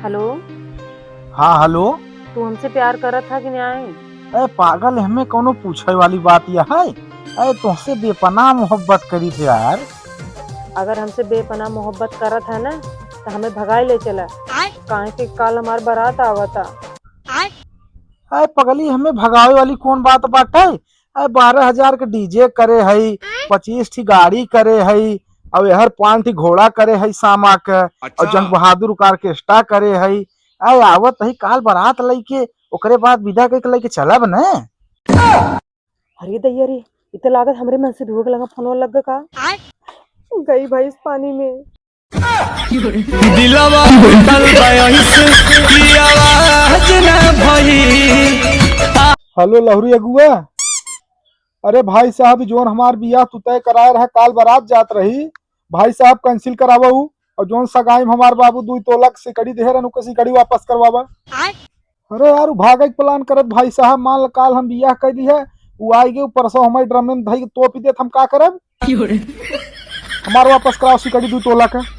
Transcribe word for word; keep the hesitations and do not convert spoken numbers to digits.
हेलो। हाँ, हेलो। तू हमसे प्यार करत हा कि नाहीं? ए पागल, हमें कौनो पूछे वाली बात यह है? ए, तुहसे बेपनाह मोहब्बत करी थे यार। अगर हमसे बेपनाह मोहब्बत करत है ना, तो हमें भगाई ले चला। आय। काहे कि काल हमार बारात आवता। आय। ए पगली, हमें भगावे वाली कौन बात बाटे? ए, बारह हजार के डीजे करे हई, पच्चीस ठी गाड़ी करे हई, और एहर पाँच ठी घोड़ा करे हई सामा के, और अच्छा। जंग बहादुर का ऑर्केस्ट्रा करे हई। ए, आवत हई काल बारात लइके, ओकरे बाद विदा कइके लइके चलब न। अरे दैया रे, इ त लागत हमरे मन से धुआ के लगा फोनवा लग गा का। आय। गई भैंस पानी में। दिलवा टूटल बा ऐसे कि आवाज ना भई। हेलो लहुरी अगुआ, अरे भाई साहब, जौन हमार बियाह तू तय कराए रहा, काल बारात जात रही, भाई साहब cancel करावा उ। और जौन सगाई में हमार बाबू दुई तोला के सिकड़ी देहे रहन, ओके सिकड़ी वापस करवावा। आय। अरे यार, उ भागे के plan करत भाई साहब, मान ल काल हम बियाह कर दी है, उ आई गए, परसों हमारे ड्रम में धई के तोप ही देत, हम का करब? हमार वापस कराओ सिकड़ी दुई तोला के।